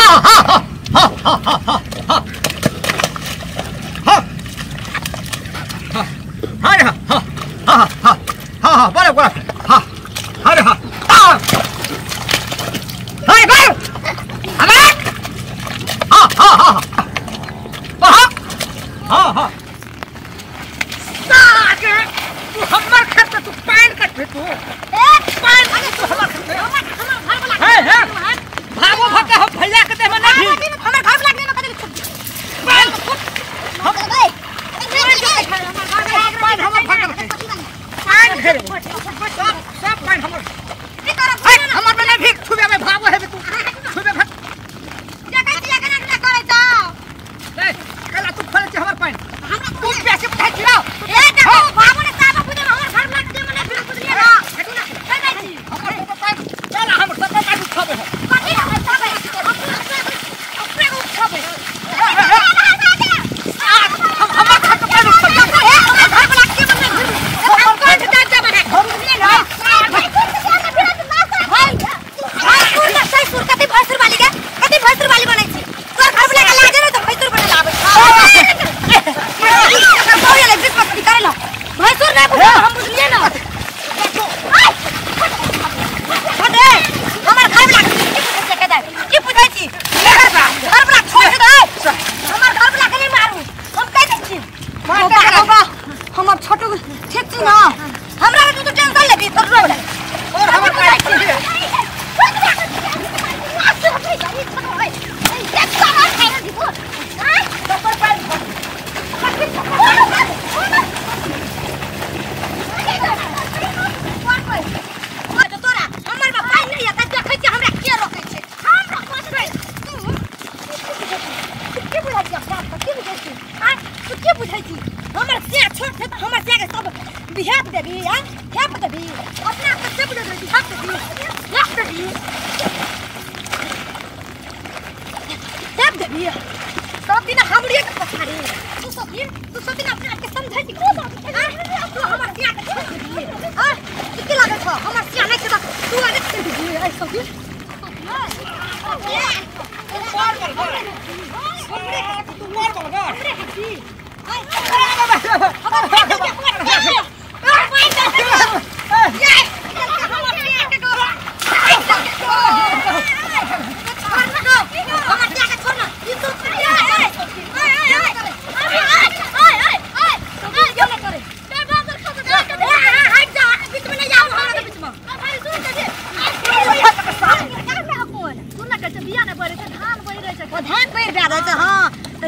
हा हा हा हा हा हा हा हा हा हा हा हा हा हा हा बरं बरं हा अरे हा हाय बर अरे हा हा हा हा हा हा सागे तू हमर खेत तू पान कटबे तू ए पान अरे तू हमर खेत हमर घर वाला हे हे भागो भागे हम भैया के देह में नहीं हमर घर वाला नहीं कदे पान हम पान हमर भागल पान घेर सब सब पान हमर हमर में नहीं भीख छुबे में भागो है तू छुबे भाग जगह जगह ना करे जाओ ए कला तू खोले छी हमर पान तू पैसे बुझाइ छी ना ए देखो भागो ने साबा बुझे हमर घर में दे मने फिर बुझलिए ना हटू ना चल जाइ छी हमर सब पान चल हमर सब पान उठाबे है कथि हमर सब अपने को उठाबे हम हमर घर के पान उठाबे हमर घर वाला के मने हम कोन जा जा मने बुझलिए ना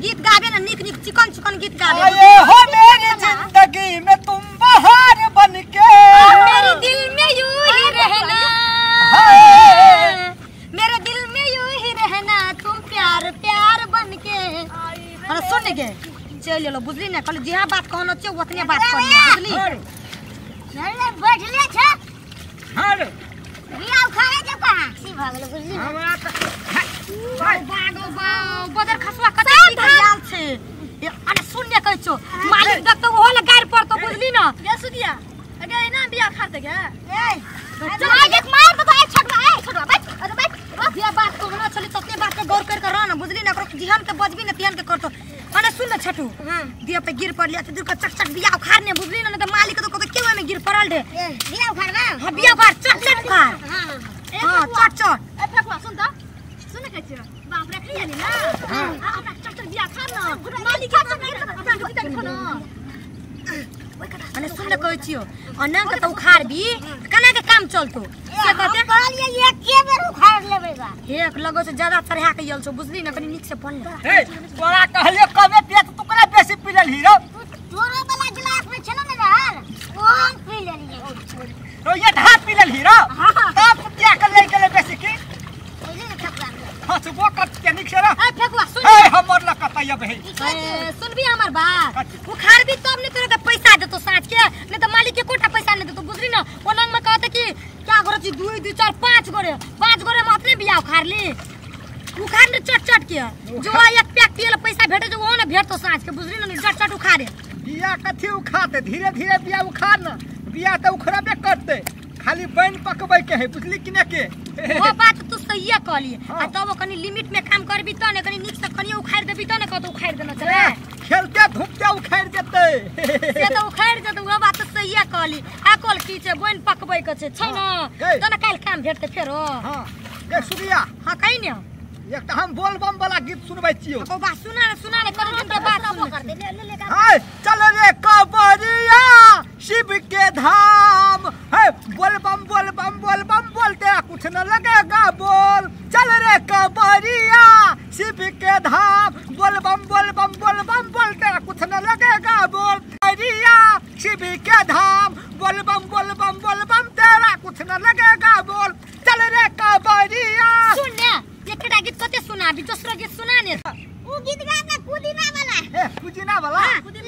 गीत गाबे ना निक निक चिकन चिकन गीत गाबे। आए हो मेरी जिंदगी में तुम बहार बनके, मेरे दिल में यूं ही रहना, मेरे दिल में यूं ही रहना तुम प्यार प्यार बनके। अरे सुन के चल लो बुझली ना, कल जिहा बात कहनो छे ओतने बात करनी बुझली। चल बैठले छ हां रे बिया उखाड़े जब कहां सी भागल बुझली। हमरा त बागो बाओ बदर खसुआ कते की आयल छे। अरे सुन ने कहै छो मालिक देखतो ओहो ले गारि पड़तो बुझली ना। गे सुदिया अगे एना बिया खाते गे ए चल एक मार तो ए छोटवा ए छोटवा बैठ अरे बैठ बिया बात कहनो छली तते बात के गौर कर कर रह ना बुझली ना, ओकरो जिहन के बजबी ना तिहन के करतो। अरे सुन ना छठू दिया पे गिर पड़लिया त दूर के चक चक बिया उखाड़ ने बुझली ना, न त मालिक तो कहतो केवा में गिर पड़ल रे। ए बिया उखाड़बा? हां बिया उखाड़ चट चट उखाड़। हां हां चट चट। ए फेकुआ सुन त सुन कहै छियो बाप रे खिया ने ना हमरा चट चट बिया खाड़ ना मालिक के अपना ढुकी तक खो ना। अने सुन न कहै छियो अनंग त उखाड़ भी कना के काम चलतो से कहते कहलिए एक के बेर उखाड़ लेबै बा एक लगो से ज्यादा चढ़ा के यल छो बुझली ना, कनी नीक से पन ले। ए तोरा कहलियो कमे पिया त तू कना बेसी पी लेलही रो? तोरो वाला गिलास में छलो ने रहल ओ हम पी लेलिए। तो ये ढा पी लेलही रो तब कुतिया के ले गेले बेसी की हसबो कट के निक से रे। ए फेकुआ सुन ए हमर ल कतैया बे ए सुनबी हमर बात उखाड़ भी तब ने तोरा के पैसा देतो साँझ के, नहीं त मालिक के कोटा पैसा नहीं देतो बुझली ना। ओनंग में कहते कि क्या करे छी 2 2 4 5 गोरे 5 गोरे में अपने बिया उखाड़ ली उखाड़ ने चट चट के जो एक पैक पिए पैसा भेटे जो वो ना भेटतो साँझ के बुझली ना, चट चट उखाड़े। बिया कथी उखाते धीरे धीरे बिया उखाड़ ना, बिया त उखड़बे करते खाली बैन पकबै के है बुझली कि ना के। वो बात तू सही सहिए कहली आ तब कनी लिमिट में काम करबी त ने कनी नीक से कनी उखाड़ देबी त ने कत उखाड़ देना चले खेलते धूपते उखाड़ जेतै से त उखाड़ जेतै उ बात त सहिए कहली आ कल की छै बोइन पकबै के छै छै न त ने काल काम भेटतै फेरो। हां गे सुगिया। हां कहि ने एकटा हम बोल बम वाला गीत सुनबै छियो। ओ बात सुना ने सुना ने कर दिन के बात सुन कर दे ले ले हाय चल रे कबरिया शिव के धाम है बोल बम बोल बम बोल बम बोलते कुछ न लगेगा बोल चल रे कबरिया शिव के धाम बोल बम बोल बम बोल बम बोलते कुछ न लगेगा बोल कबरिया शिव के धाम बोल बम बोल बम बोल बम तेरा कुछ न लगेगा बोल चल रे कबरिया। सुन ने एकटा गीत कते सुनाबी दोसरो गीत सुना ने उ गीत गा ना पुदीना वाला ए पुदीना वाला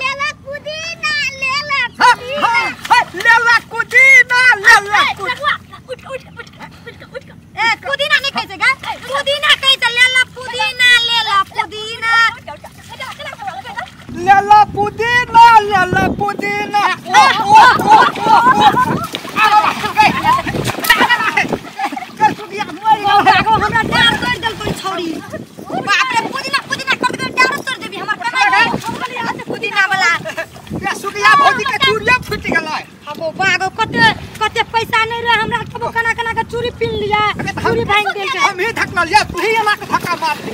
ले ला पुदीना ले ला पुदीना ले ला पुदीना ले ला उठ उठ उठ उठ उठ ए पुदीना नहीं खाइ छै गा पुदीना खाइ छै ले ला पुदीना ले ला पुदीना ले ला पुदीना ले ला पुदीना ओ ओ ओ ओ कर सुगिया मर गेल हमरा डार तोड़ देलकै छौड़ी बाप रे पुदीना पुदीना कर के डार तोड़ देबी हमर कमाई पुदीना वाला ए सुगिया भौजी के चूड़िया फूट गेलै। अबो बागो कते कते पैसा नहीं रहे हमरा तबो कना कना के चूड़ी पिन लिया चूड़ी भांग देल छै हम ही धकना लिया तू ही एना के धक्का मार दी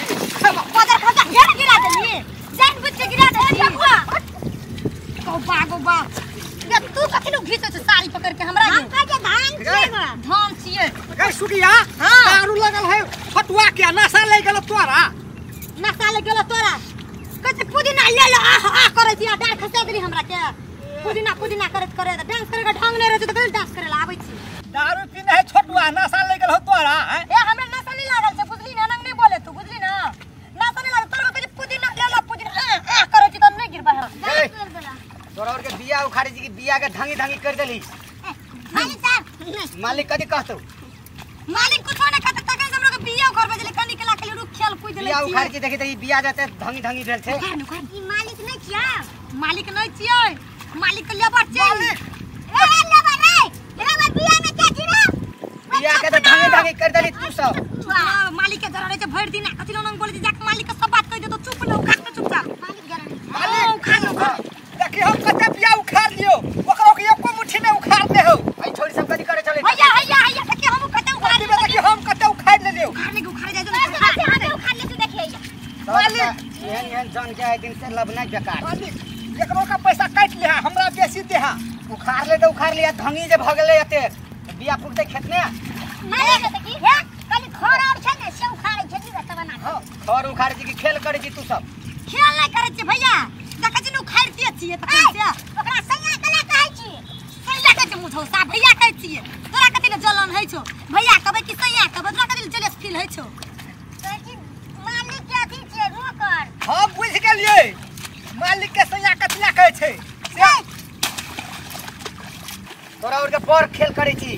बदर खसा घेर गिरा देली जान बुझ के गिरा देली को बागो बा ये तू कखनो घिसै छै साड़ी पकड़ के हमरा हम कह के धान छियै धान छियै ए सुगिया दारू लगल है फटुआ के नशा ले गेल तोरा नशा ले गेल तोरा कते पुदीना ले ले आह आह करै छी डार खसा देली हमरा के पुदीना पुदीना करत करे डांस करे के ढंग नै रहै छै त डांस करे ला आबै छी दारू पीने है छोटुआ नशा ले गेल हो तोरा ए हमरा नशा नै लागल छै बुझली ना नंग नै बोले तू बुझली ना नशा नै लागल तोरा कते पुदीना ले ला पुदीना आह आह करै छी त नै गिरबा है तोरा और के बिया उखाड़ी छी कि बिया के धंगी धंगी कर देली मालिक साहब मालिक कथि कहतौ मालिक कुछो नै कहतौ तखन से हमरा के बिया उखाड़ बजले कनी के लाके रुक खेल कूद देले बिया उखाड़ छी देखि त ई बिया जते धंगी धंगी भेल छै ई मालिक नै छियै मालिक नै छियै मालिक के लेबर छै मालिक ए लेबर रे लेबर बिया में के छी रे बिया के त धंगी धंगी कर देली तू सब मालिक के जरा रे छै भरि दिन कथि लंग बोले छै जाके मालिक के सब बात कहि देतो चुप न उखाड़ के चुपचाप मालिक जरा रे मालिक उखाड़ देखि हम कते बिया उखाड़ लियो ओकरो के एको मुट्ठी नै उखाड़ दे हो ए छोरी सब कथि करे चले भैया भैया भैया देखि हम कते उखाड़ लेबे देखि हम कते उखाड़ लेलियो उखाड़ ले उखाड़ जाय तो उखाड़ ले तू देखिए मालिक एहन एहन जान के आइ दिन से लब नै बेकार मालिक एकरो का पैसा काट ले हमरा बेसी दे हा उखाड़ ले त उखाड़ लिया धंगी जे भ गेलै एते बिया फुटतै खेत में मालिक देखि हे खाली खर और छै ने से उखाड़ै छै की बना हां खर उखाड़ै छी कि खेल करै छी तू सब खेल नै करै छी भैया देखै छी न उखाड़ते छियै तखन से ओकरा सैया कला कहै छी सैया कहै छै मुझौसा भैया कहै छियै तोरा कथि ले जलन होइ छौ भैया कहबै कि सैया कहबै तोरा कथि ले जलेस फील होइ छौ कहै छी मालिक के अथी छियै नौकर हम बुझि गेलियै मालिक के सैया कथिला कहै छै से तोरा और के बड़ खेल करै छी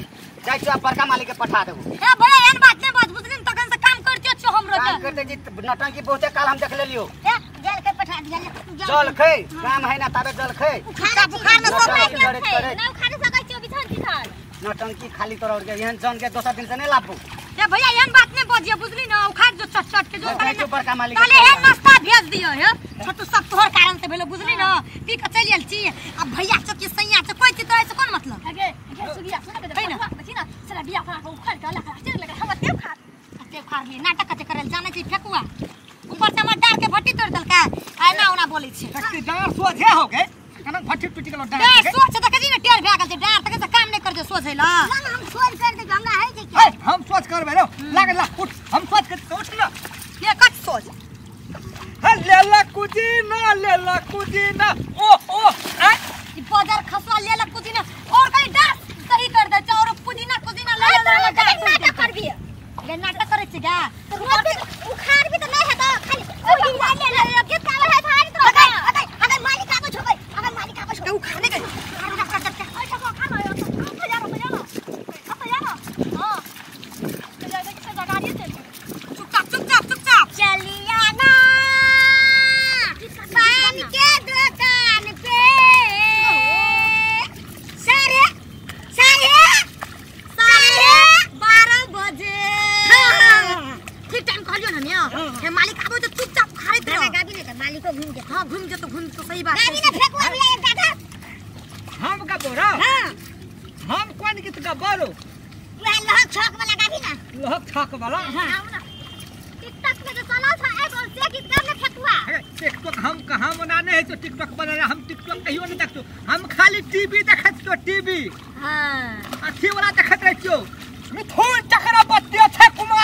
जाइ छौ बड़का मालिक के पठा देबो ए भैया एहन बात नै बाज बुझलिन तखन से काम करते छियै हमरो काम करते छी नटंकी बहुते काल हम देख लेलियो ए जल के पठा दिया जल खै काम है ना ताबे जल खै उखाड़ बुखार में सब ना उखाड़ सकै छियै बिछान तिछान नटंकी खाली तोरा और के एहन जन के दोसर दिन से नै लाबू ए भैया एहन बात नै बजिए बुझली ना उखाड़ जो चट चट के जो करे बड़का मालिक ताले हे नाश्ता भेज दियो हे छोटू सब तोहर कारण से भेलो बुझली ना पी के चलि गेल छी अब भैया चो कि सैया चो कोइ छी तोरा से कोन मतलब अगे अगे सुगिया सुन के देखि ना साला बिया खा के उखाड़ के लखा चल लगा हम ते उखाड़ ते उखाड़ ली नाटक कते करल जानै छी फेकुआ ऊपर से हमर डार के भट्टी तोड़ देलका आ एना ओना बोलै छै शक्ति डार सोझे हो गए कना भट्टी टूटि गेलो डार ए सोच देखै छी ने टेर भए गेल छै डार तक से काम नै कर जे सोझै ला ना हम सोच कर दे हमरा है छै ए हम सोच करबै रे लाग ला उठ हम सोच के उठ ना ये कत सोच हे लेला कुदीना लेला कुदीना ओ ओ आ ई बाजार खसवा लेला कुदीना और कहीं डार सही कर दे और पुदीना पुदीना ले ले नाटक करबी ले नाटक करै छी गा उखाड़ भी त नै हेतौ खाली पुदीना ले ले के कावर है थारी तो अगर मालिक आबै छौ अगर मालिक आबै छौ उखाड़ ले ऐसा को खा लो आ जा रो जा रो आ जा रो हां जा जा के गाड़ी चल चुपचाप चुपचाप चुपचाप चलिया ना पान के दुकान पे साढ़े साढ़े साढ़े 12 बजे। कहलियो न ने हे मालिक आबो त चुपचाप उखाड़ैत रह। गाना गाबी ने त मालिको घुम जेतो। हां घुम जेतो घुम तो सही बात। गाबी ने फेकुआ भी एक दादा। हम गबो रो। हां हम कोन गीत गबो रो? वह लहक छक वाला गाबी ना। लहक छक वाला? हां टिकटॉक में जो चलल छ एगो से गीत गाब ने फेकुआ। अरे टिकटॉक हम कहां बनाने है तो टिकटॉक बनाले हम टिकटॉक कहियो नहीं देखतो। हम खाली टीवी देखत छियो टीवी। हां अथी वाला देखत रह छियो। मिथुन चक्रवर्ती अक्षय कुमार